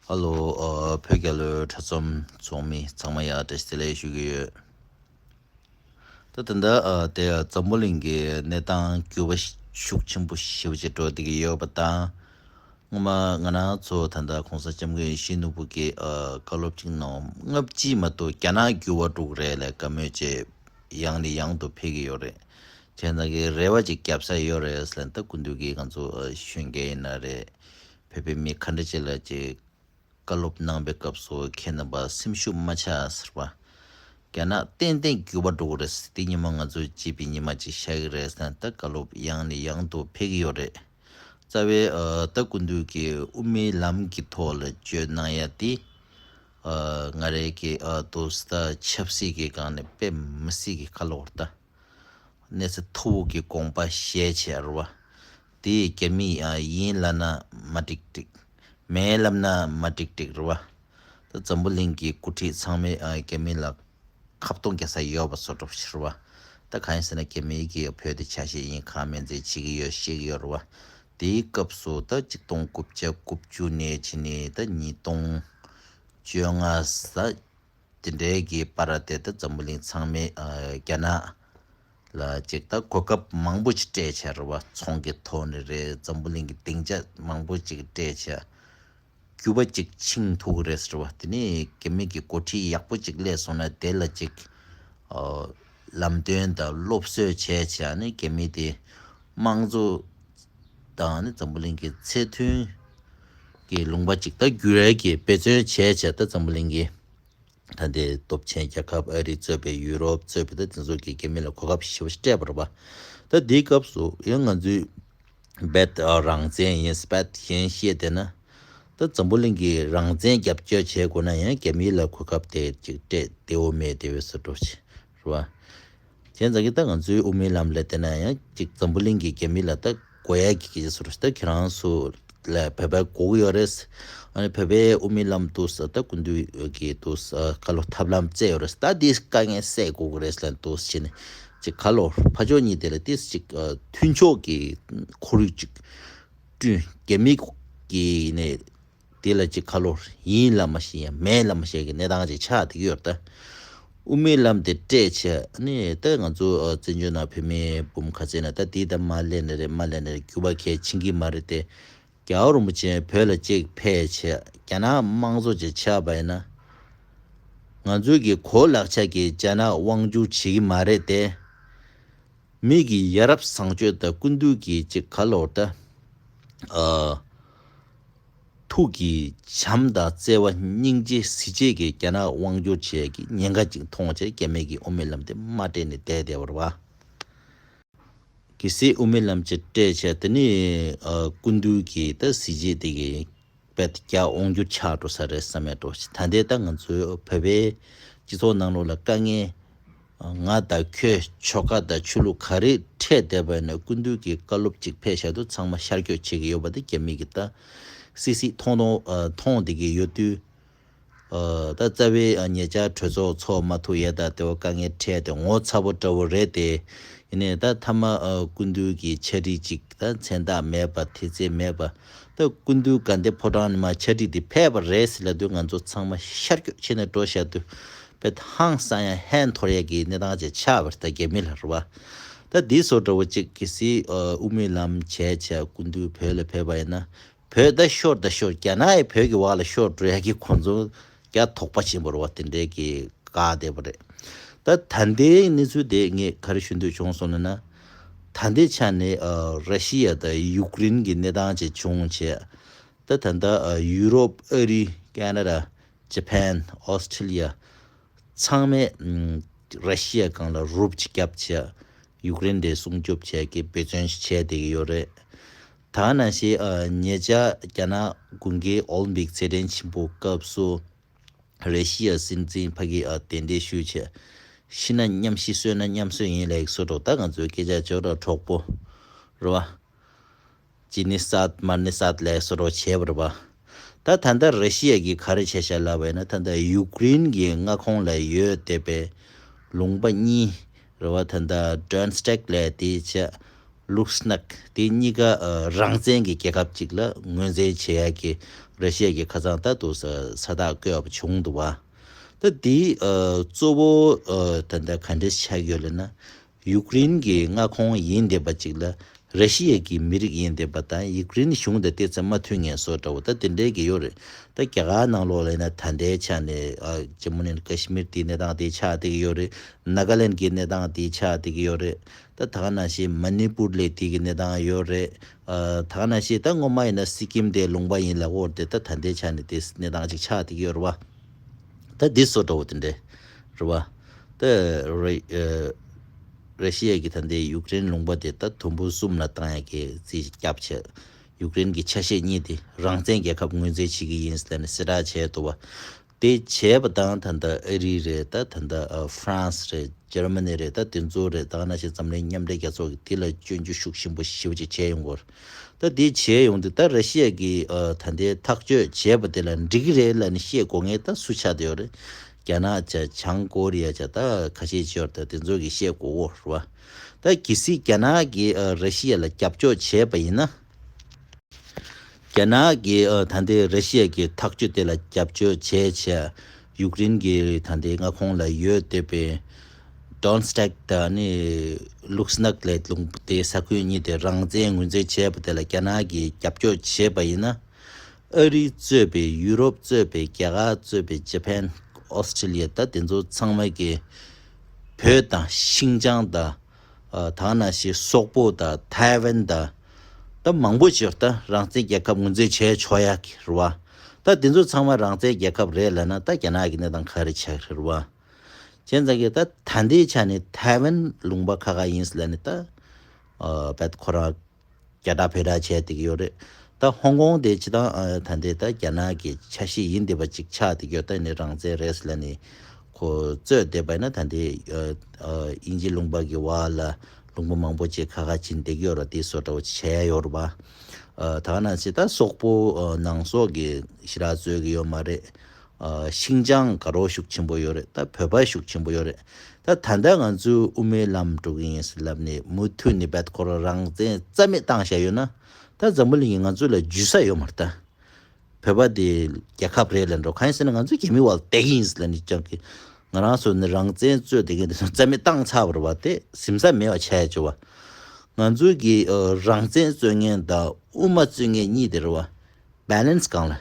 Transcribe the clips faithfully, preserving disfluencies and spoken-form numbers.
ཧ་ལོ། ཨ། བོད་རྒྱལ་ལོའི་དྲ་ཚོམས་ཚོགས་མི་ཚང་མ་ཡ་བཀྲ་ཤིས་བདེ་ལེགས་ཞུ་གི་ཡོད། ད་ད་ལྟ་ཨ་དེ་འཛམ་བུ་གླིང་གི་གནས་སྟངས་འགྱུར་བ་ཤུགས་ཆེན་པོ་ཞེ་པོ་ཅིག་འགྲོ་བསྡད་ཀྱི་ཡོད་པ་དང་། སྔོན་མ་ང་རང་ཚོ་ད་ལྟ་གོང་ས་སྐྱབས་མགོན་ཡིད་བཞིན་ནོར་བུ་གིས་ཨ་བཀའ་སློབ་ཅིག་གནང་། སྔ་ཕྱི་མ་གཏོགས་རྒྱ་ནག་འགྱུར་བ་འགྲོ་གི་རེད་ལབ་བཀའ་མོལ་བྱས། ཡང་ནས་ཡང་དུ་ཕེབས་ཀྱི་ཡོད་རེད། བྱས་ཙང་གི་རེ་བ་ཅིག་རྒྱབ་ས་ཡོད་རེད་ཟེར་ལབ། ད་སྐུ་མདུན་གྱིས་ང་ཚོ་ཨ་གཞོན་སྐྱེས་ཡིན་ན་རེད། བོད་པའི་མི་ག་འདྲ་ཅིག་ལ་ཅིག་བཀའ་སློབ་གནང་པའི་སྐབས་སུ་ཁྱེད་རྣམ་པ་སེམས་ཤུགས་མ་ཆག་ཟེར་བ། རྒྱ་ནག་ཏན་ཏན་འགྱུར་བ་འགྲོ་གི་རེད། དེ་ཉི་མ་ང་ཚོས་བརྗེད་པའི་ཉི་མ་ཅིག་ཤར་གི་རེད་ཟེར་ནས་ད་བཀའ་སློབ་ཡང་ནས་ཡང་དུ་ཕེབས་ཀྱི་ཡོད་རེད། རྩ་བའི་ཨ་ད་སྐུ་མདུན་གྱིས་དབུ་མའི་ལམ་གྱི་ཐོག་ལ་བརྗོད་གནང་ཡ་དེ། ཨ་ང་རའི་གི་ཨ་དུས་ད་ཆབ་སྲིད་ཀྱི་སྒང་ནས་དཔེ་མི་སྲིད་ཀྱི་ཁ་ལོ་བར་ད། གནས་ཚད་མཐོ་བོ་གི་དགོངས་པ་བཞེས་བྱས་རེད་བ། དེ་རྒྱ་མིས་ཨ་ཡིན་ལབ་ན་མ་འགྲིག་འགྲིག་མེད་ལབ་ན་མ་འགྲིག་འགྲིག་རེད་བ། ད་འཛམ་བུ་གླིང་གི་འགོ་ཁྲིད་ཚང་མས་ཨ་རྒྱ་མི་ལ་ཁ་བཏང་རྒྱག་ས་ཡོད་པ་བཟོ་འདྲ་ཞིག་རེད་བ། ད་གང་ཡིན་ཟེར་ན་རྒྱ་མི་གིས་བོད་དེ་ཆ་ཤས་ཡིན་གང་མིན་ཚད་བྱེད་ཀྱི་ཡོད་ཤེས་ཀྱི་ཡོད་རེད་བ། དེའི་སྐབས་སུ་ད་ཆིག་སྟོང་དགུ་བརྒྱ་དགུ་བཅུ་ནས་བྱས་ནས་ད་ཉིས་སྟོང་བཅོ་ལྔ་ཟ། དེ་འདྲའི་གི་བར་དེ་ད་འཛམ་བུ་གླིང་ཚང་མས་ཨ་རྒྱ་ནག་ལ་ཅིག་ད་གོ་སྐབས་མང་པོ་ཅིག་སྤྲད་བྱས་རེད་བ། ཚོང་གི་ཐོག་ནས་རེད། འཛམ་བུ་གླིང་གི་སྡིངས་ཆ་མང་པོ་ཅིག་སྤྲད་བྱས། རྒྱུ་བ་ཅིག་ཆིངས་ཐུག་གི་རེད་ཟེར་བ། དེ་ནས་རྒྱ་མི་གི་འགོ་ཁྲིད་ཡག་པོ་ཅིག་སླེབས་སོང་ན་དེ་ལ་ཅིག་ཨ་ལམ་སྟོན་དང་སློབ་གསོ་བྱས་བྱས་ནས་རྒྱ་མི་དེ་དམངས་གཙོ་དང་ནི་འཛམ་བུ་གླིང་གི་ཚད་མཐུན་གྱི་ལུང་པ་ཅིག་ད་འགྱུར་ཡས་ཀྱི་འབད་བརྩོན་བྱས་བྱས། ད་འཛམ་བུ་གླིང་གི་ད་ལྟའི་སྟོབས་ཆེན་རྒྱལ་ཁབ་ཨ་རི་གཙོས་པའི་ཡུ་རོབ་གཙོས་པའི་ད་དེ་ཚོ་གིས་རྒྱ་མི་ལ་གོ་སྐབས་ཞེ་པོ་ཞིག་སྤྲད་པ་རེད་པ། ད་དེའི་སྐབས་སུ་ཡང་ང་ཚོས་རྦད་རང་བཙན་ཡིན་སྤད་ཡིན་བཤད་བསྡད་ན། ད་འཛམ་བུ་གླིང་གིས་རང་བཙན་རྒྱབ་སྐྱོར་བྱེད་དགོས་ན་ཡང་རྒྱ་མི་ལ་གོ་སྐབས་དེ་ཅིག་སྤྲད་བདེ་བོ་མེད་བདེ་བའི་བཟོ་འདྲ་ཞིག་རེད་པ། བྱས་ཙང་གི་ད་ང་ཚོའི་དབུ་མའི་ལམ་ལ་བལྟས་ན་ཡང་ཅིག་འཛམ་བུ་གླིང་གིས་རྒྱ་མི་ལ་ད་དགོས་ཡ་གི་གི་བཟོ་འདྲ་ཞིག་ད་ཁྱེད་རང་ཚོ་ལ་བོད་པ་དགོས་ཀྱི་ཡོད་རེད། ཨ་ནི་བོད་པའི་དབུ་མའི་ལམ་དུ་ས་ད་སྐུ་མདུན་གྱི་དུ་ས་ཁ་ལོ་ཐབས་ལམ་བཙལ་ཡོད་རེད། ད་འདི་དཀའ་ངལ་སེལ་དགོས་ཀྱི་རེད་ལབ་འདུག་ཟེར་ནས་ཅིག་ཁ་ལོ་ཕར་ཕྱོགས་གཉིས་དེ་ལ་ཏིས་ཅིག་ཨ་མཐུན་ཕྱོགས་ཀྱི་ཁོར་ཡུག་ཅིག་བསྐྲུན། རྒྱ་མི་གི་ནས་དེ་ལ་ཅིག་ཁ་ལོ་ཡིན་ལབ་མ་ཤེས་ཡང་མེད་ལབ་མ་ཤེས་ཀྱི་གནས་སྟངས་ཅིག་ཆགས་བསྡད་ཀྱི་ཡོད་རེད། ད་དབུ་མའི་ལམ་དེ་སྤྲད་བྱས་ནས་ད་ང་ཚོ་ཨ་བཙན་བྱོལ་ནང་བོད་མི་འབུམ་ག་ཚད་ན་ད་དེ་ད་མར་སླེབས་ནས་རེད། མར་སླེབས་ནས་རེད། འགྱུར་བ་གལ་ཕྱིན་གྱི་མ་རེད་དེ། རྒྱལ་བ་རིན་པོ་ཆེ་བོད་ལ་གཅིག་ཕེབས་བྱས་རྒྱ་ནག་དམངས་གཙོ་ཅིག་ཆགས་པ་ཡིན་ན། ང་ཚོའི་གི་གོ་ལག་ཆ་གི་རྒྱ་ནག་དབང་སྒྱུར་བྱེད་ཀྱི་མ་རེད་དེ། མི་གི་ཡ་རབས་བཟང་སྤྱོད་དང་ཀུན་འདུས་ཀྱི་ཅིག་ག་ལོར་ད། ཨ། ཐུགས་ཀྱི་བྱམས་དང་བརྩེ་བ་སྙིང་རྗེ་གཟི་བརྗིད་ཀྱི་རྒྱ་ནག་དབང་སྒྱུར་བྱེད་ཀྱི་ཉེན་ཁ་ཅིག་མཐོང་བྱས་རྒྱ་མི་གི་དབུ་མའི་ལམ་དེ་མ་སྤྲད་ནས་བསྡད་བསྡད་པ་རེད་པ། གལ་སྲིད་དབུ་མའི་ལམ་ཅིག་སྤྲད་བྱས་དེ་ནི་ཨ་སྐུ་མདུན་གྱི་ད་གཟི་བརྗིད་དེ་གི་དཔེ་རྒྱ་དབང་སྒྱུར་ཆགས་འགྲོ་ས་རེད་བསམ་ཡ་འགྲོ། ད་ལྟའི་ད་ང་ཚོའི་བོད་པའི་སྤྱི་ཚོགས་ནང་ལོགས་ལ་དཀའ་ངལ། ང་དང་ཁྱོད་ཆོལ་ཁ་དང་ཆོས་ལུགས་ག་རེ་འཕྲད་བསྡད་པ་ཡིན་ན་སྐུ་མདུན་གྱི་བཀའ་སློབ་ཅིག་ཕེབས་བཞག་དུས་ཚང་མ་ཤར་སྐྱོད་བྱེད་ཀྱི་ཡོད་པ་དེ་རྒྱ་མི་གིས་ད་སིག་སིག་མཐོང་མཐོང་མཐོང་བསྡད་ཀྱི་ཡོད་དུས། ཨ་ད་རྩ་བའི་ཨ་ཉེ་ཆར་གྲོས་ཚོགས་ཚོགས་མ་ཐུབ་ཡས་དང་དེ་བ་དཀའ་ངལ་འཕྲད་དེ་ངོ་ཚ་པོ་འདྲ་བོ་རེད་དེ། ཡིན་ནའི་ད་མཐའ་མ་ཨ་སྐུ་མདུན་གྱི་ཕྱག་བྲིས་ཅིག་ད་མཚན་རྟགས་མེད་པ་དེ་ཚེ་མེད་པ། ད་སྐུ་མདུན་དགའ་ལྡན་ཕོ་བྲང་ནས་མར་ཕྱག་བྲིས་དེ་ཕེབས་པ་རེད་ཟེར་ལབ་དུས་ང་ཚོ་ཚང་མ་ཤར་སྐྱོད་བྱས་ནས་འགྲོ་བཞག་དུས་དཔེ་ཧང་སང་ཡ་ཧན་ཐོར་ཡ་གི་གནས་སྟངས་ཅིག་ཆགས་པ་རེད། ད་རྒྱ་མི་ལ་རེད་པ། ད་འདི་བཟོ་འདྲ་བོ་ཅིག་གལ་སྲིད་ཨ་དབུ་མའི་ལམ་བྱས་བྱས་སྐུ་མདུན་བོད་ལ་ཕེབས་པ་ཡིན་ན། བོད་ད་ཤོར་ད་ཤོར། རྒྱ་ནག་ཡི་བོད་ཀྱི་བར་ལ་ཤོར་འགྲོ་ཡ་གི་ཁོང་ཚོ་རྒྱ་དོགས་པ་ཆེན་པོ་རེད་པ། དེ་འདྲའི་གི་བཀག་བསྡད་པ་རེད། ད་ད་ལྟའི་གནས་ཚུལ་དེ་ངས་ག་རེ་ཞུ་འདོད་བྱུང་སོང་ལབ་ན། ད་ལྟའི་ཆ་ནས་ཨ་ར་ཤི་ཡ་དང་ཡུཀ་རེན་གྱི་གནས་སྟངས་ཅིག་བྱུང་བྱས། ད་ད་ལྟ་ཨ་ཡུ་རོབ། ཨ་རི། ཁེ་ན་ཌ། ཇ་པན། ཨོ་སི་ཁྲི་ལི་ཡ། ཚང་མས་ཨམ་ར་ཤི་ཡ་སྒང་ལ་རུབ་ཅིག་བརྒྱབ་བྱས། ཡུཀ་རེན་དེ་སྲུང་སྐྱོབ་བྱེད་ཀྱི་འབད་བརྩོན་ཞིག་བྱས་བསྡད་ཀྱི་ཡོད་རེད། ད་ནང་བཞིན་ཨ་ཉེ་ཆར་རྒྱ་ནག་དགུན་ཁའི་ཨོ་ལིམ་པིག་རྩེད་འགྲན་ཆེན་པོ་སྐབས་སུ་ར་ཤི་ཡ་སྲིད་འཛིན་ཕ་གི་ཨ་གདན་འདྲེན་ཞུས་བྱས། ཤི་ན་མཉམ་ཤི་གསོན་ན་མཉམ་གསོན་ཡིན་ལབ་ཀྱི་བཟོ་འདྲ། ད་ང་ཚོའི་སྐད་ཆ་བྱོས་ར་གྲོགས་པོ་རེད་པ། ཇི་ནི་སཱད་མར་ནི་སཱད་ལབ་བཟོ་འདྲ་བྱས་པ་རེད་པ། ད་ད་ལྟ་ར་ཤི་ཡ་གིས་ག་རེ་བྱས་ཤག་ལབ་པ་ཡིན་ན། ད་ལྟ་ཡུཀ་རེན་གྱི་མངའ་ཁོངས་ལ་ཡོད་བསྡད་པའི་ལུང་པ་གཉིས་རེད་པ། ད་ལྟ་ཌོན་སི་ཀི་ལབ་དེ་བྱས། ལུག་སྣག་དེ་གཉིས་ཀ་ཨ་རང་བཙན་གྱི་རྒྱལ་ཁབ་ཅིག་ལ་ངོས་འཛིན་བྱེད་ཡ་གི་ར་ཤི་ཡ་གི་ཁ་སང་ད་དུ་ས་ས་རྟགས་བཀོད་པ་བྱུང་འདུག་བ། ད་དེ་ཨ་གཙོ་བོ་ཨ་ད་ལྟ་ག་འདྲས་ཆགས་ཡོད་ལབ་ན། ཡུཀ་རེན་གྱི་མངའ་ཁོངས་ཡིན་བསྡད་པ་ཅིག་ལ་ར་ཤི་ཡ་གི་མི་རིགས་ཡིན་བསྡད་པ་དང་ཡུཀ་རེན་གཞུང་དང་ཏོག་ཙམ་མ་མཐུན་ངེས་བཟོ་འདྲ་བོ་ད་དེ་འདྲའི་གི་ཡོད་རེད། ད་རྒྱ་གར་ནང་ལོགས་ལ་ཡིན་ན་ད་ལྟའི་ཆ་ནས་ཨ་ཇམ་མུ་ནེན་ཀ་ཤི་མིར་དེའི་གནས་སྟངས་དེ་ཆགས་བསྡད་ཀྱི་ཡོད་རེད། ནཱ་ག་ལེན་གྱི་གནས་སྟངས་དེ་ཆགས་བསྡད་ཀྱི་ཡོད་རེད། ད་ད་ག་ནང་བཞིན་མ་ནི་པུར་ལ་དེ་གི་གནས་སྟངས་ཡོད་རེད། ཨ་ད་ག་ནང་བཞིན་ད་སྔོན་མ་ཡིན་ན་སི་ཀིམ་དེ་ལུང་པ་ཡིན་ལབ་ཀྱི་ཡོད་རེད། ད་ད་ལྟའི་ཆ་ནས་དེ་གནས་སྟངས་ཅིག་ཆགས་བསྡད་ཀྱི་ཡོད་རེད་བ། ད་འདི་བཟོ་འདྲ་བོ་དེ་འདྲས་རེད་བ། ད་ར་ཨ་ར་ཤི་ཡ་གིས་ད་ལྟའི་ཡུཀ་རེན་ལུང་པ་དེ་ད་དུམ་བུ་གསུམ་ལ་བཏང་ཡ་གི་རྩིས་བརྒྱབ་བྱས། ཡུཀ་རེན་གྱི་ཆ་ཤས་གཉིས་དེ་རང་བཙན་རྒྱལ་ཁབ་ངོས་འཛིན་བྱེད་ཀྱི་ཡིན་ཟེར་ནས་གསལ་བསྒྲགས་བྱས་འདུག་བ། དེ་བྱས་པ་དང་ད་ལྟ་ཨ་རི་རེད། ད་ད་ལྟ་ཨ་ཧྥ་རན་སི་རེད། འཇར་མ་ནི་རེད། ད་དེ་ཚོ་རེད། ད་ག་ནང་བཞིན་འཛམ་གླིང་མཉམ་འབྲེལ་རྒྱལ་ཚོགས་ཀྱིས་དེ་ལ་སྐྱོན་བརྗོད་ཤུགས་ཆེན་པོ་ཞེ་པོ་ཅིག་བྱས་ཡོང་གི་ཡོད་རེད། ད་དེ་བྱས་ཡོང་དུས་ད་ར་ཤི་ཡ་གིས་ཨ་ད་ལྟའི་ཐག་གཅོད་བྱས་པ་དེ་ལ་འགྲིག་གི་རེད་ལབ་ནས་བཤད་དགོས་མཁན་ད་སུ་ཆགས་བསྡད་ཡོད་རེད། རྒྱ་ནག་བྱས། བྱང་ཀོ་རི་ཡ་བྱས། ད་ཁ་ཤས་ཅིག་ཡོད་རེད། ད་དེ་ཚོ་གིས་བཤད་དགོས་ཀྱི་ཡོད་རེད་བ། ད་གལ་སྲིད་རྒྱ་ནག་གིས་ཨ་ར་ཤི་ཡ་ལ་རྒྱབ་སྐྱོར་བྱས་པ་ཡིན་ན། རྒྱ་ནག་གིས་ཨ་ད་ལྟའི་ར་ཤི་ཡ་གི་ཐག་གཅོད་དེ་ལ་རྒྱབ་སྐྱོར་བྱས་བྱས། ཡུཀ་རེན་གྱི་ད་ལྟའི་མངའ་ཁོངས་ལ་ཡོད་བསྡད་པའི་ཌོན་སི་ཀྲེག་དང་ནི་ལུག་སི་ནག་ལའི་ལུང་པ་དེ་ས་ཁུལ་གཉིས་དེ་རང་བཙན་ངོས་འཛིན་བྱས་པ་དེ་ལ་རྒྱ་ནག་གིས་རྒྱབ་སྐྱོར་བྱས་པ་ཡིན་ན། ཨ་རི་གཙོས་པའི་ཡུ་རོབ་གཙོས་པའི་རྒྱ་གར་གཙོས་པའི་ཇ་པན། ཨོ་སི་ཀྲི་ལི་ཡ། ད་དེ་ཚོ་ཚང་མ་གིས་བོད་དང་ཤིན་ཅང་དང་། ཨ་ད་ག་ནང་བཞིན་སོག་པོ་དང་ཐའེ་ཝན་དང་། ད་མང་པོ་ཅིག་ད་རང་བཙན་རྒྱལ་ཁབ་ངོས་འཛིན་བྱས་ཆོག་ཡ་གི་རེད་བ། ད་དེ་ཚོ་ཚང་མ་རང་བཙན་རྒྱལ་ཁབ་རེད་ལབ་ན་ད་རྒྱ་ནག་གི་གནས་སྟངས་ག་རེ་ཆགས་ཀྱི་རེད་བ། བྱས་ཙང་གི་ད་ད་ལྟའི་ཆ་ནས་ཐའེ་ཝན་ལུང་པ་ཁ་ཁ་ཡིན་ཟེར་ལབ་ནས་ད་ཨ་བད་ཁོ་རང་རྒྱ་གྲགས་བོད་གྲགས་བྱས་བསྡད་ཀྱི་ཡོད་རེད། ད་ཧོང་ཀོང་དེ་སྤྱིར་བཏང་ཨ་ད་ལྟའི་ད་རྒྱ་ནག་གི་ཆ་ཤས་ཡིན་བསྡད་པ་ཅིག་ཆགས་བསྡད་ཀྱི་ཡོད། ད་ནི་རང་བཙན་རེད་ཟེར་ལབ་ནས་ཁོ་རྩོད་བསྡད་པ་ཡིན་ན་ད་ལྟའི་ཨ་ཨ་དབྱིན་ཇི་ལུང་པ་གི་བར་ལ་ལུང་པ་མང་པོ་ཅིག་ཁ་ཁ་ཕྱིན་བསྡད་ཀྱི་ཡོད་རེད། དེ་བཟོ་འདྲ་བོ་བྱས་ཡོད་རེད་པ། ཨ་ད་ག་ནང་བཞིན་ད་སོག་པོ་ཨ་ནང་སོག་གི་ཞེ་དྲག་རྩོད་ཀྱི་ཡོད་མ་རེད། ཨ་ཤིན་ཅང་དགའ་རོགས་ཤུགས་ཆེན་པོ་ཡོད་རེད། ད་བོད་པ་ཤུགས་ཆེན་པོ་ཡོད་རེད། ད་ད་ལྟ་ང་ཚོས་དབུ་མའི་ལམ་འགྲོ་གི་ཡིན་ཟེར་ལབ་ནས་མུ་མཐུད་ནས་བད་ཁོ་རང་རང་བཙན་རྩ་མེད་བཏང་བཞག་ཡོད་ན། ད་འཛམ་བུ་གླིང་གིས་ང་ཚོ་ལ་འཇུ་ས་ཡོད་མ་རེད་ད། བོད་པ་དེ་རྒྱལ་ཁབ་རེད་ལབ་འགྲོ། གང་ཡིན་ཟེར་ན་ང་ཚོ་རྒྱ་མི་བར་བསྡད་ཀྱི་ཡིན་ཟེར་ལབ་ནས་ཀྱང་གི། ང་རང་ཚོ་ནི་རང་བཙན་རྩོད་བསྡད་མཁན་དེ་ཚོ་རྩ་མེད་བཏང་ཚར་བ་རེད་བ། དེ་ཟིན་ས་མེད་པ་ཆགས་ཡ་ཅིག་བ། ང་ཚོའི་གི་ཨ་རང་བཙན་རྩོད་མཁན་དང་དབུ་མ་རྩོད་མཁན་གཉིས་དེ་རེད་བ། བེ་ལེན་སི་སྒང་ལ།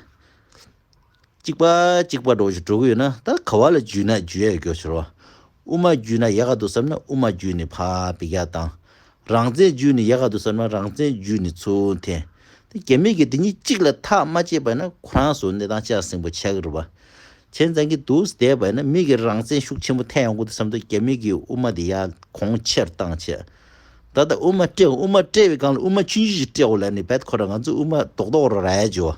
གཅིག་པ་གཅིག་པ་འགྲོ་ཞིག་འགྲོ་གི་ཡོད་ན་ད་ག་བ་ལ་འཇུས་ན་འཇུས་ཡ་ཡོད་རྒྱུ་ཕྱིར་བ། དབུ་མ་འཇུས་ན་ཡག་ག་འདུག་བསམ་ན་དབུ་མ་འཇུས་ནས་ཕར་འབུད་རྒྱག་བཏང་། རང་བཙན་འཇུས་ནས་ཡག་ག་འདུག་བསམ་ན་རང་བཙན་འཇུས་ནས་ཚུར་འཐེན། དེ་རྒྱ་མི་གིས་དེ་གཉིས་གཅིག་ལ་ཐག་མ་བཅད་པ་ན་ཁོ་རང་ཚོ་གནས་སྟངས་ཅིག་སེང་པོ་ཆགས་ཀྱི་རེད་བ། བྱས་ཙང་གི་འདུག་བསྡད་པ་ན་མི་གི་རང་བཙན་ཤུགས་ཆེན་པོ་འཐེན་ཡོང་གི་འདུག་བསམ་དུས་རྒྱ་མི་གིས་དབུ་མ་དེ་ཡར་གོང་ཆེར་བཏང་བྱས། ད་ལྟ་དབུ་མ་སྤྲད་དབུ་མ་སྤྲད་པའི་སྒང་ལ་དབུ་མ་ཆུང་ཆུང་ཞིག་སྤྲད་འོ་ལབ་ནས་བད་ཁོ་རང་ང་ཚོ་དབུ་མ་རྡོག་རྡོག་རོ་ར་ཡ་ཅིག་བ།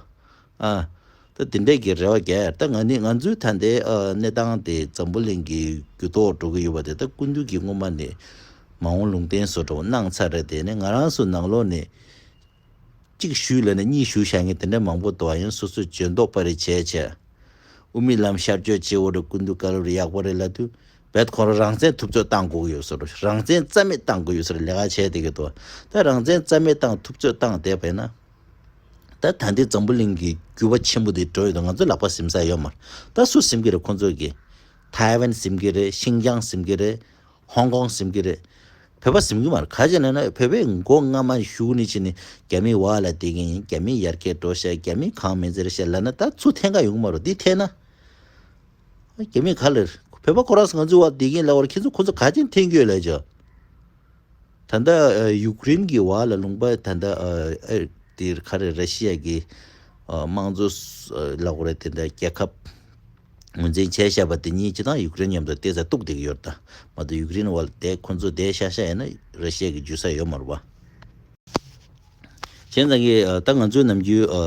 ཨ། ད་དེ་འདྲས་ཀྱི་རེ་བ་རྒྱག་ཡ། ད་ང་ནི་ང་ཚོའི་ད་ལྟའི་ཨ་གནས་སྟངས་དེ་འཛམ་བུ་གླིང་གི་འགྱུར་ལྡོག་འགྲོ་གི་ཡོད་པ་དེ་ད་སྐུ་མདུན་གྱིས་སྔོན་མ་ནས་མ་འོངས་ལུང་བསྟན་བཟོ་འདྲ་བོ་གནང་ཚར་རེད། དེ་ནས་ང་རང་ཚོ་ནང་ལོགས་ནས་གཅིག་ཞུས་ལབ་ནས་གཉིས་ཞུ་བཞག་མཁན་དེ་འདྲ་མང་པོ་འདུག་བ། ཡང་སོ་སོས་འཇོན་ཐོབ་པ་རེ་བྱས་བྱས། དབུ་མའི་ལམ་ཤར་བསྐྱོད་བྱེད་འོ་རེད། སྐུ་མདུན་བཀའ་སློབ་རེ་ཡག་པོ་རེད་ལབ་དུས་བད་ཁོ་རང་རང་བཙན་ཐུབ་ཚོད་བཏང་དགོས་ཀྱི་ཡོད་ཟེར། རང་བཙན་རྩ་མེད་བཏང་དགོས་ཡོད་ཟེར་ལས་ཀ་བྱས་བསྡད་ཀྱི་འདུག་ད་རང་བཙན་རྩ་མེད་བཏང་ཐུབ་ཚོད་བཏང་བསྡད་པ་ཡིན་ན། ད་ད་ལྟའི་འཛམ་བུ་གླིང་གི་འགྱུར་བ་ཆེན་པོ་དེ་འགྲོ་ཡོད་དུས་ང་ཚོ་ལག་པ་ཟིན་ས་ཡོད་མ་རེད། ད་སུ་ཟིན་གྱི་རེད། ཁོང་ཚོ་གིས་ཐའེ་ཝན་ཟིན་གྱི་རེད། ཤིན་ཅང་ཟིན་གྱི་རེད། ཧོང་ཀོང་ཟིན་གྱི་རེད། བོད་པ་ཟིན་གྱི་མ་རེད། ག་རེ་བྱས་ན་ན་བོད་པས་མགོ་རྔ་མ་བཞུགས་ནས་བྱས་ནས་རྒྱ་མིའི་འོག་ལ་བསྡད་མཁན་ཡིན། རྒྱ་མིས་ཡར་རྒྱས་འགྲོ་ཤག་རྒྱ་མིས་གང་མི་མཛད་ཤག་ལབ་ན་ད་ཚུར་འཐེན་ག་ཡོང་གི་མ་རེད། འདི་འཐེན་ན། རྒྱ་མིས་ག་ལ་རེད། བོད་པ་ཁོ་རང་ཚོ་ང་ཚོའི་འོག་བསྡད་མཁན་ལབ་པར་ཁྱེད་ཚོ་ཁོ་ཚོ་ག་རེ་བྱས་ནས་འཐེན་གྱི་ཡོད་ལབ་ཅོ། ད་ལྟ་ཨ་ཡུཀ་རེན་གྱི་འོག་ལ་ལུང་པ་ད་ལྟ་ཨ་ཨ་དེ་ག་རེ་ར་ཤི་ཡ་གི་ཨ་དམངས་གཙོ་ཨ་ལབ་དགོས་རེད། དེ་འདྲ་རྒྱལ་ཁབ་ངོས་འཛིན་བྱས་བཞག་པ་དེ་གཉིས་སྤྱིར་བཏང་ཡུཀ་རེན་མཉམ་དུ་ཏོག་ཙམ་གཏུག་བསྡད་ཀྱི་ཡོད་རེད། ད་མ་གཏོགས་ཡུཀ་རེན་འོག་ལ་དེ་ཁོ་ཚོ་བསྡད་ཤག་ཤག་ཡིན་ན་ར་ཤི་ཡ་གིས་འཇུ་ས་ཡོད་མ་རེད་པ། བྱས་ཙང་གི་ཨ་ད་ང་ཚོའི་ནམ་རྒྱུན་ཨ་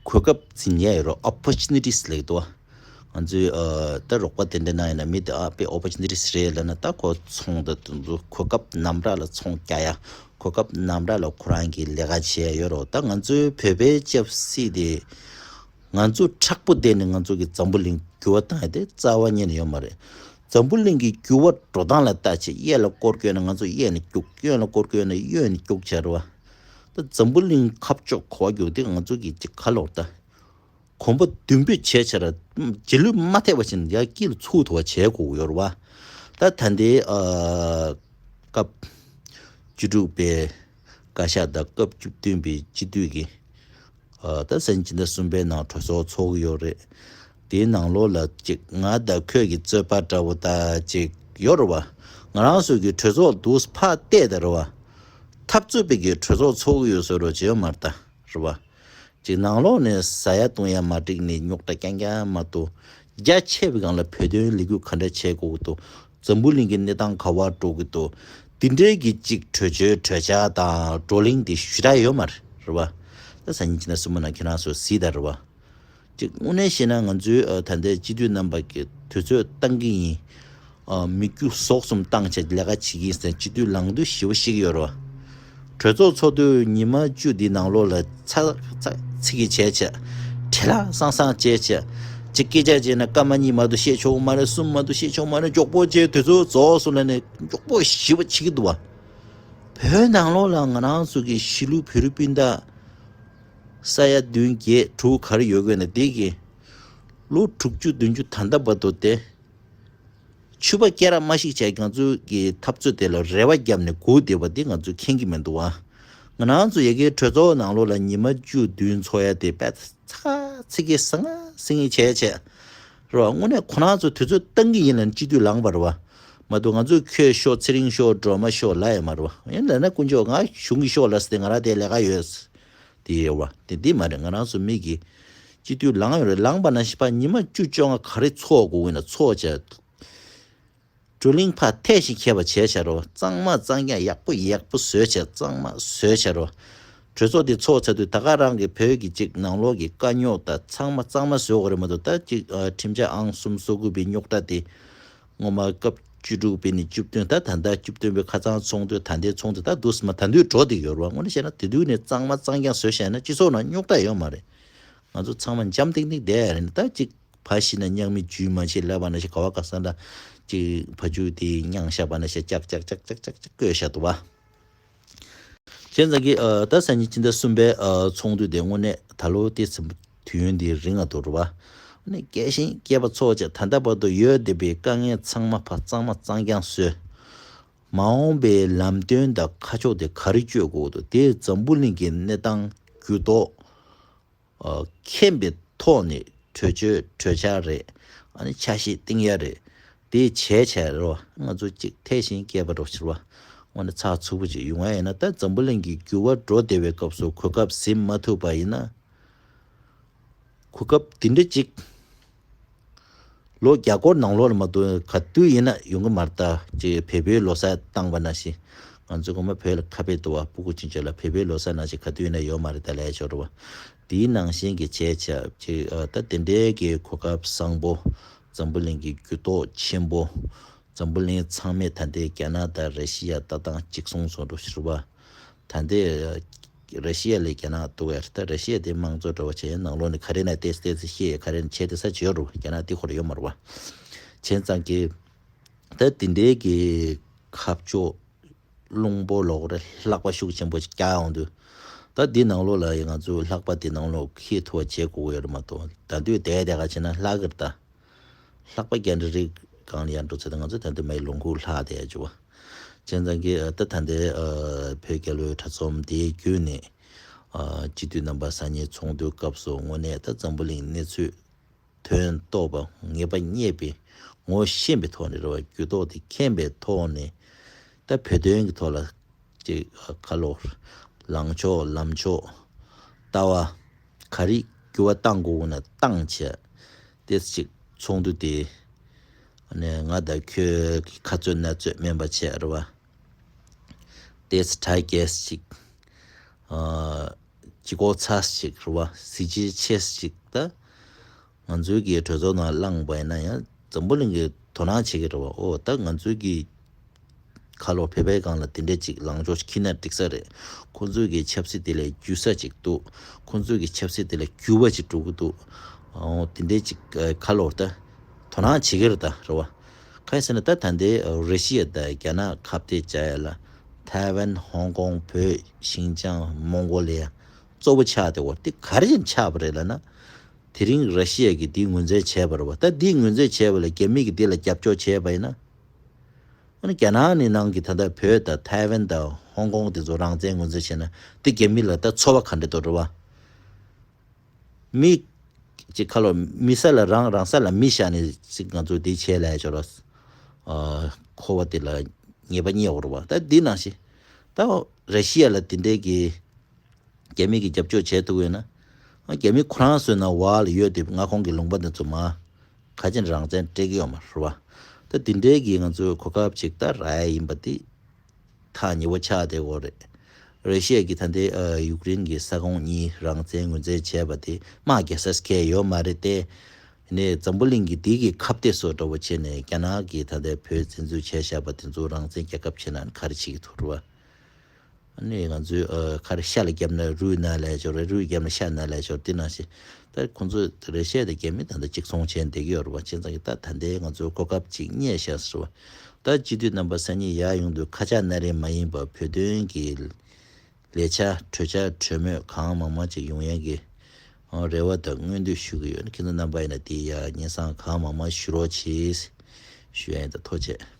གོ་སྐབས་འཛིན་ཡ་ཡོད་རེད། ཨོ་པོར་ཅུ་ནི་ཊིས་ལབ་ཀྱི་འདུག་བ། ང་ཚོའི་ཨ་ད་རོགས་པ་དེ་འདྲ་ནང་ཡིན་ན་མི་དེ་ཨ་དཔེ་ཨོ་པོར་ཅུ་ནི་ཊིས་རེད་ལབ་ན་ད་ཁོ་ཚོང་ད་དེ་ཚོ་གོ་སྐབས་ནམ་ར་ལ་ཚོང་རྒྱག་ཡ། གོ་སྐབས་ནམ་ར་ལ་ཁོ་རང་གི་ལས་ཀ་བྱེད་ཡ་ཡོད་རེད། ད་ང་ཚོའི་བོད་པའི་ཆབ་སྲིད་དེ་ང་ཚོ་མཁྲེགས་པོ་བསྡད་ནས་ང་ཚོ་གི་འཛམ་བུ་གླིང་འགྱུར་བ་བཏང་ཡ་དེ་རྩ་བ་ཉིད་ནས་ཡོད་མ་རེད། འཛམ་བུ་གླིང་གི་འགྱུར་བ་འགྲོ་སྟངས་ལ་ལྟ་བྱས། གཡས་ལ་སྐོར་བསྐྱོད་ན་ང་ཚོ་གཡས་ནས་རྒྱུག་གཡོན་ལ་སྐོར་བསྐྱོད་ན་གཡོན་ནས་རྒྱུག་བྱས་རེད་བ། ད་འཛམ་བུ་གླིང་ཁ་ཕྱོགས་ག་པར་རྒྱུག་དེ་ང་ཚོ་གི་ཅིག་ག་ལོར་ད། གོམ་པ་མདུན་སྤོས་བྱས་བྱས་ར། རྗེས་ལུས་མ་ཐེབས་པ་བཞིན་ཡར་དཀྱིལ་ལ་ཚུར་ཐུག་པ་བྱས་དགོས་ཀྱི་ཡོད་རེད་བ། ད་ད་ལྟའི་ཨ་སྐབས་བཅུ་དྲུག་པའི་བཀའ་ཤག་དང་སྐབས་བཅུ་བདུན་པའི་སྤྱི་འཐུས་ཀྱི་ཨ་ད་ཟིན་བྲིས་ཟླ་གསུམ་པའི་ནང་གྲོས་ཚོགས་ཚོགས་ཀྱི་ཡོད་རེད། དེའི་ནང་ལོགས་ལ་ཅིག་ང་དང་ཁྱོད་ཀྱི་རྩོད་པ་འདྲ་བོ་ད་ཅིག་ཡོད་རེད་བ། ང་རང་ཚོ་གི་གྲོས་ཚོགས་འདུག་ཕར་བལྟས་ད་རེད་བ། འཐབ་རྩོད་པའི་གི་གྲོས་ཚོགས་ཚོགས་ཀྱི་ཡོད་བཟོ་འདྲ་བྱེད་ཡོད་མ་རེད་ད། རེད་བ། ཅིག་ནང་ལོགས་ནས་ཟ་ཡ་བཏུང་ཡ་མ་འགྲིག་ནས་རྙོག་དྲ་རྐྱང་རྐྱང་མ་གཏོགས། རྒྱ་ཆེ་བའི་སྒང་ལ་བོད་དོན་ལས་འགུལ་ག་འདྲ་བྱེད་དགོས་ཀྱི་འདུག་འཛམ་བུ་གླིང་གི་གནས་སྟངས་ག་པར་འགྲོ་གི་འདུག་འདི་འདྲའི་གི་ཅིག་གྲོས་ཆོད་གྲོས་འཆར་དང་བགྲོ་གླེང་དེ་ཞུ་དྲག་ཡོད་མ་རེད། རེད་བ། ད་སང་ཉིན་ཕྱི་ཟླ་གསུམ་པ་ནང་ཁྱེད་རང་ཚོ་གཟིགས་དང་། རེད་བ། ཅིག་དངོས་གནས་བཤད་ན་ང་ཚོའི་ཨ་ད་ལྟའི་སྤྱི་འཐུས་རྣམ་པ་གི་དུས་ཚོད་བཏང་གི་ཡིན། ཨ་མི་རྒྱུ་ཟོག་གསུམ་བཏང་བྱས་ལས་ཀ་བྱེད་ཀྱི་ཡིན་ཟེར་སྤྱི་འཐུས་ལངས་དུས་ཞེ་པོ་ཤི་གི་ཡོད་རེད་བ། གྲོས་ཚོགས་ཚོགས་དུས་ཉི་མ་བཅུ་འདི་ནང་ལོགས་ལ་ཚ་ཚ་ཚིག་གི་བྱས་བྱས། བྲེལ་བ་སང་སང་བྱས་བྱས། ཅིག་སྐད་ཆ་བྱས་ན་སྐར་མ་གཉིས་མ་གཏོགས་བཤད་ཆོག་གི་མ་རེད། གསུམ་མ་གཏོགས་བཤད་ཆོག་གི་མ་རེད། མགྱོགས་པོ་བྱས་དུས་ཚོད་རྫོགས་སོང་ལབ་ནས་མགྱོགས་པོ་ཞེ་པོ་བྱེད་ཀྱི་འདུག་བ། བོད་ནང་ལོགས་ལ་ང་རང་ཚོ་གི་གཞིས་ལུས་བོད་རིགས་སྤུན་ཟླ་ས་ཡ་བདུན་བརྒྱད་དྲུག་ག་རེ་ཡོད་དགོས་ན་དེ་གི་ལོ་དྲུག་ཅུ་བདུན་ཅུ་ད་ལྟ་བར་དུ་དེ་ཕྱུ་པ་སྐེ་རགས་མ་ཞིག་བྱས་ང་ཚོ་གི་འཐབ་རྩོད་དེ་ལ་རེ་བ་བརྒྱབ་ནས་སྒུག་བསྡད་པ་དེ་ང་ཚོས་མཁྱེན་གྱི་མི་འདུག་བ། ང་རང་ཚོ་ཡ་གིའི་གྲོས་ཚོགས་ནང་ལོགས་ལ་ཉི་མ་བཅུ་བདུན་འཚོགས་ཡ་དེ་དཔེ་ཚ་ཚིག་གི་ཟང་ཟིང་བྱས་བྱས། རེད་བ། དངོས་གནས་ཁོ་རང་ཚོ་དུས་ཚོད་བཏང་གི་ཡིན་ལབ་ནས་སྤྱི་འཐུས་ལངས་པ་རེད་བ། མ་གཏོགས་ང་ཚོས་ཁྱོད་ཤོག་ཚེ་རིང་ཤོག་སྒྲོལ་མ་ཤོག་ལབ་ཡོད་མ་རེད་བ། ཡིན་ལབ་ན་དཀོན་མཆོག་ང་གཞུང་གི་ཤོག་ལབ་ཟེར་ཏེ་ང་རང་དེ་ལས་ཀ་ཡོད། དེ་ཡོད་བ། དེ་འདི་མ་རེད། ང་རང་ཚོ་མི་གི་སྤྱི་འཐུས་ལངས་ཡོད་རེད། ལངས་པ་ན་ཞིག་ཕར་ཉི་མ་བཅུ་བཅོ་ལྔ་ག་རེ་ཚོགས་དགོས་ཡིན་ན་ཚོགས་བྱས། བགྲོ་གླེང་ཕར་ཐད་ཞིག་འཁེལ་བ་བྱས་བྱ་རོགས། གཙང་མ་གཙང་རྐྱང་ཡག་པོ་ཡག་པོ་བཟོས་བྱས་གཙང་མ་བཟོས་བྱ་རོགས། གྲོས་ཚོགས་འདི་ཚོགས་ཚར་དུས་ད་ག་རང་གི་བོད་ཀྱི་ཅིག་ནང་ལོགས་ཀྱི་དཀའ་རྙོག་དང་ཚང་མ་གཙང་མ་བཟོ་དགོས་རེད་མ་གཏོགས། ད་ཅིག་ཨ་ཁྲིམས་འཆར་ཨང་གསུམ་སོ་དགུ་པའི་རྙོག་དྲ་དེ་སྔོན་མ་སྐབས་བཅུ་དྲུག་པའི་ནས་བཅུ་བདུན། ད་ད་ལྟ་བཅུ་བདུན་པའི་ཁ་སང་ཚོགས་འདུ། ད་ལྟའི་ཚོགས་འདུ་ད་འདུག་སེ་མ་ད་དུང་འགྲོ་བསྡད་ཡོད་རེད་བ། དངོས་གནས་བཤད་ན་དེ་དུས་ནས་གཙང་མ་གཙང་རྐྱང་བཟོས་བྱས་ན་སྤྱི་ཚོགས་ནང་རྙོག་དྲ་ཡོད་མ་རེད། ང་ཚོ་ཚང་མ་འཇམ་ཐིང་ཐིང་བསྡད་ཡ་རེད། ད་ཅིག་ཕ་ཤི་ན་སྙིང་མི་འཇུ་མ་ཤེས་ལབ་པ་ནང་བཞིན་ག་བ་ག་ས་འདྲ་ཅིག་ཕ་ཇུ་དེ་མྱང་བཞག་པ་ནང་བཞིན་ཅག་ཅག་ཅག་ཅག་ཅག་ཅག་བཀོད་བཞག་འདུག་བ། བྱས་ཙང་གི་ཨ་ད་སང་ཉིན་ཕྱི་ཟླ་གསུམ་པའི་ཨ་ཚོགས་འདུ་དེ་དངོས་གནས་ད་ལོ་དེ་ཚོད་དུས་ཡུན་དེ་རིང་ང་འདུག་རུ་བ། ཨ་ནི་རྒྱས་ཤིང་རྒྱས་པ་ཚོགས་བྱས། ད་ལྟ་བར་དུ་ཡོད་བསྡད་པའི་དཀའ་ངལ་ཚང་མ་ཕར་གཙང་མ་གཙང་རྐྱང་བཟོས། མ་འོངས་པའི་ལམ་སྟོན་དང་ཁ་ཕྱོགས་དེ་ག་རེ་གཅོད་དགོས་འདུག་དེ་འཛམ་བུ་གླིང་གི་གནས་སྟངས་འགྱུར་ལྡོག་ཨ་མཁྱེན་པའི་ཐོག་ནས་གྲོས་ཆོད་གྲོས་འཆར་རེད། ཨ་ནི་ཆ་ཤས་བཏིང་ཡ་རེད། དེ་བྱས་བྱས་རོ། ང་ཚོ་གཅིག་ཐད་ཞིང་སྐྱེས་པ་རོ་ཕྱིར་བ། དངོས་གནས་ཚགས་ཚུད་པོ་ཅིག་ཡོང་ཡ་ཡིན་ན། ད་འཛམ་བུ་གླིང་གི་འགྱུར་བ་འགྲོ་བསྡད་པའི་སྐབས་སུ་གོ་སྐབས་ཟིན་མ་ཐུབ་པ་ཡིན་ན། གོ་སྐབས་འདི་འདྲ་ཅིག་ལོ་བརྒྱ་སྐོར་ནང་ལོགས་ལ་མ་གཏོགས་ག་དུས་ཡིན་ན་ཡོང་གི་མ་རེད། ད་ཅིག་བལ་པོའི་ལོ་གསར་བཏང་པ་ནང་བཞིན་ང་ཚོ་ངོ་མ་བོད་ལ་ཁ་དཔེ་འདུག་བ། སྤུ་གུ་ཆུང་ཆུང་ལ་བལ་པོའི་ལོ་གསར་ནང་བཞིན་ག་དུས་ཡིན་ན་ཡོད་མ་རེད། ད་ལས་ཆོག་རུ་བ། དེའི་ནང་བཞིན་གྱི་བྱས་བྱས་ཅིག་ཨ་ད་དེ་འདྲའི་གི་གོ་སྐབས་བཟང་པོ། འཛམ་བུ་གླིང་གི་འགྱུར་ལྡོག་ཆེན་པོ། འཛམ་བུ་གླིང་ཚང་མས་ད་ལྟའི་རྒྱ་ནག་དང་ར་ཤི་ཡ་ལྟ་སྟངས་གཅིག་མཚུངས་སུ་འགྲོ་ཕྱིར་བ། ད་ལྟའི་ར་ཤི་ཡ་ལས་རྒྱ་ནག་སྡུག་ཡ་རེད། ད་ར་ཤི་ཡ་དེ་དམངས་གཙོ་འདྲ་བ་བྱས་ཡ་ནང་ལོགས་ནས་ག་རེ་ན་ཏེས་ཏེས་ཤེས་ཡ་ག་རེ་ན་བྱས་ཏེ་ས་བྱེད་རུ་རྒྱ་ནག་དེ་ཁོ་ར་ཡོད་མ་རུ་བ། བྱས་ཙང་གི་ད་དེ་འདྲའི་གི་ཁ་ཕྱོགས་རླུང་པོ་ལོག་རེ་ལྷགས་པ་ཤུགས་ཆེན་པོ་ཞིག་རྒྱག་ཡོང་དུས། ད་འདི་ནང་ལོགས་ལ་ཡ་ང་ཚོས་ལྷགས་པ་འདི་ནང་ལོགས་འཁྱེར་ཐུབ་པ་བྱེད་དགོས་ཀྱི་ཡོད་རེད་མ་གཏོགས། ད་དུས་དེ་དེ་ག་བྱས་ན་ལྷག་གི་རེད་ད། ལྷག་པ་རྒྱ་འདྲེ་རིགས་གང་ལ་ཡང་འགྲོ་ཚེ་ད་ང་ཚོ་ད་འདི་མའི་ལུང་ཁུག་ལྷག་དེ་ཡ་བྱུ་བ། བྱས་ཙང་གི་ད་ད་འདི་བོད་རྒྱལ་ལོའི་གྲྭ་ཚོམ་དེའི་བརྒྱུད་ནས་སྤྱི་འཐུས་རྣམ་པ་སང་ཉིན་ཚོགས་འདུའི་སྐབས་སུ་དངོས་གནས་ད་འཛམ་བུ་གླིང་གནས་ཚུལ་དོན་རྟོགས་པ་ངེས་པ་རྙེད་པའི་ངོ་ཤེས་པའི་ཐོག་ནས་རེད་བ། འགྱུར་ལྡོག་དེ་མཁྱེན་པའི་ཐོག་ནས་ད་བོད་དོན་གྱི་ཐོག་ལ་ཅིག་ཁ་ལོ་ལངས་ཕྱོགས་ལམ་ཕྱོགས་ལྟ་བ་ག་རེ་འགྱུར་བ་གཏང་དགོས་ན་གཏང་བྱས། ཏེས་ཅིག་ཚོགས་འདུ་དེ་ནས་ང་དང་ཁྱོད་ཀྱི་ཁ་རྩོད་སྣ་རྩོད་མིན་པ་བྱས་རེད་བ། ཏེས་དྲ་རྒྱས་ཅིག་ཨ་ཅིག་གོ་ཚ་ཅིག་རེད་བ། གཟི་བརྗིད་ཆེ་ཅིག་ད། ང་ཚོའི་གི་གྲོས་ཚོགས་ནང་བླངས་པ་ཡིན་ན་ཡང་འཛམ་བུ་གླིང་གི་དོ་སྣང་བྱེད་ཀྱི་རེད་བ། ཨོ་ད་ང་ཚོའི་གི་ཁ་ལོ་བོད་པའི་སྒང་ལ་དེ་འདྲས་ཅིག་ལངས་ཕྱོགས་ཤིག་འཁྱེར་ན་འགྲིག་ས་རེད། ཁོང་ཚོའི་གི་ཆབ་སྲིད་དེ་ལ་འགྱུར་ས་ཅིག་འདུག་ཁོང་ཚོའི་གི་ཆབ་སྲིད་དེ་ལ་འགྱུར་བ་ཅིག་འགྲོ་གི་འདུག་ཨོ་དེ་འདྲས་ཅིག་ཁ་ལོ་ད་དོ་སྣང་བྱེད་ཀྱི་རེད་ད་རེད་བ། གང་ཡིན་ཟེར་ན་ད་ད་ལྟའི་ར་ཤི་ཡ་དང་རྒྱ་ནག་ཁ་གཏད་བྱ་ཡ་ལ་ཐའེ་ཝན། ཧོང་ཀོང་། བོད། ཤིན་ཅང་། མོང་གོ་ལི་ཡ་གཙོ་བོ་ཆགས་བསྡད་ཡོད་རེད། དེ་ག་རེ་བྱས་ནས་ཆགས་པ་རེད་ལབ་ན། དེ་རིང་ར་ཤི་ཡ་གིས་འདི་ངོས་འཛིན་བྱས་པ་རེད་བ། ད་འདི་ངོས་འཛིན་བྱས་པ་ལ་རྒྱ་མི་གིས་འདི་ལ་རྒྱབ་སྐྱོར་བྱས་པ་ཡིན་ན། ཨ་ནི་རྒྱ་ནག་ནི་ནང་གི་ད་ལྟ་བོད་དང་ཐའེ་ཝན་དང་ཧོང་ཀོང་དེ་ཚོ་རང་བཙན་ངོས་འཛིན་བྱས་ན་དེ་རྒྱ་མི་ལ་ད་ཚོར་བ་ག་འདྲ་འདུག་རེད་བ། མི་ཅིག་ཁ་ལོ་མི་ས་ལ་རང་རང་ས་ལ་མི་བཞག་ནས་ཅིག་ང་ཚོ་འདི་བྱས་ལབ་ཡ་ཅིག་ལ། ཨ། འཁོར་བ་དེ་ལ་ཉེས་པ་རྙེད་ཡོད་རེད་བ། ད་འདི་ནང་བཞིན་ད་ར་ཤི་ཡ་ལ་དེ་འདྲའི་གི་རྒྱ་མི་གིས་རྒྱབ་སྐྱོར་བྱས་ཐུབ་ཡོད་ན། ཨ། རྒྱ་མི་ཁོ་རང་བཟོས་ན་བ་ལ་ཡོད་དེ་མངའ་ཁོངས་ཀྱི་ལུང་པ་འདི་ཚོ་མ་ག་ཅིག་རང་བཙན་སྤྲད་ཀྱི་ཡོད་མ་རེད་བ། ད་དེ་འདྲའི་གི་ང་ཚོའི་གོ་སྐབས་ཅིག་ད་རག་ཡ་ཡིན་པ་འདི་ཐག་ཉེ་བོ་ཆགས་བསྡད་ཡོད་རེད། ར་ཤི་ཡ་གིས་ད་ལྟའི་ཨ་ཡུཀ་རེན་གྱི་ས་ཁོངས་གཉིས་རང་བཙན་ངོས་འཛིན་བྱས་པ་དེ་དམག་རྒྱག་ས་གང་ཡང་ཡོད་མ་རེད་དེ། ནས་འཛམ་བུ་གླིང་གི་འདི་གི་ཁ་གཏད་བཟོ་འདྲ་བོ་བྱས་ནས་རྒྱ་ནག་གིས་ད་ལྟའི་བོད་བཙན་འཛུལ་བྱས་བཞག་པ་དེ་ཚོ་རང་བཙན་རྒྱལ་ཁབ་བྱས་ན་ག་རེ་བྱེད་ཀྱི་འདུག་རེད་བ། ཨ་ནི་ང་ཚོས་ཨ་ག་རེ་ཤ་ལ་བརྒྱབ་ན་རུས་ན་ལས་སྦྱོར་རེད། རུས་བརྒྱབ་ན་ཤ་ན་ལས་སྦྱོར་དེ་ནང་བཞིན། ད་ཁོང་ཚོ་ར་ཤི་ཡ་དང་རྒྱ་མི་ད་ལྟ་གཅིག་མཚུངས་བྱས་བསྡད་ཀྱི་ཡོད་རེད་བ། བྱས་ཙང་གི་ད་ད་ལྟའི་ང་ཚོའི་གོ་སྐབས་ཅིག་རྙེད་ཤག་ཟེར་བ། ད་སྤྱི་འཐུས་རྣམ་པ་སང་ཉིན་ཡར་ཡོང་དུས་ཁ་ཆག་སྣ་རལ་མ་ཡིན་པ་བོད་དོན་གྱི་ལས་འཆར་གྲོས་འཆར་གྲོས་མོལ་གང་མང་མང་ཅིག་ཡོང་ཡག་གི་རེ་བ་དང་སྨོན་འདུན་ཞུ་གི་ཡོད། ཁྱེད་ཚོ་རྣམ་པ་ཡིན་ན་དེ་ཡ་སྙན་སེང་གང་མང་མང་ཞུ་རོགས་གྱིས་ཞུ་ཡ་ཡིན། ད་ཐུགས་རྗེ་ཆེ།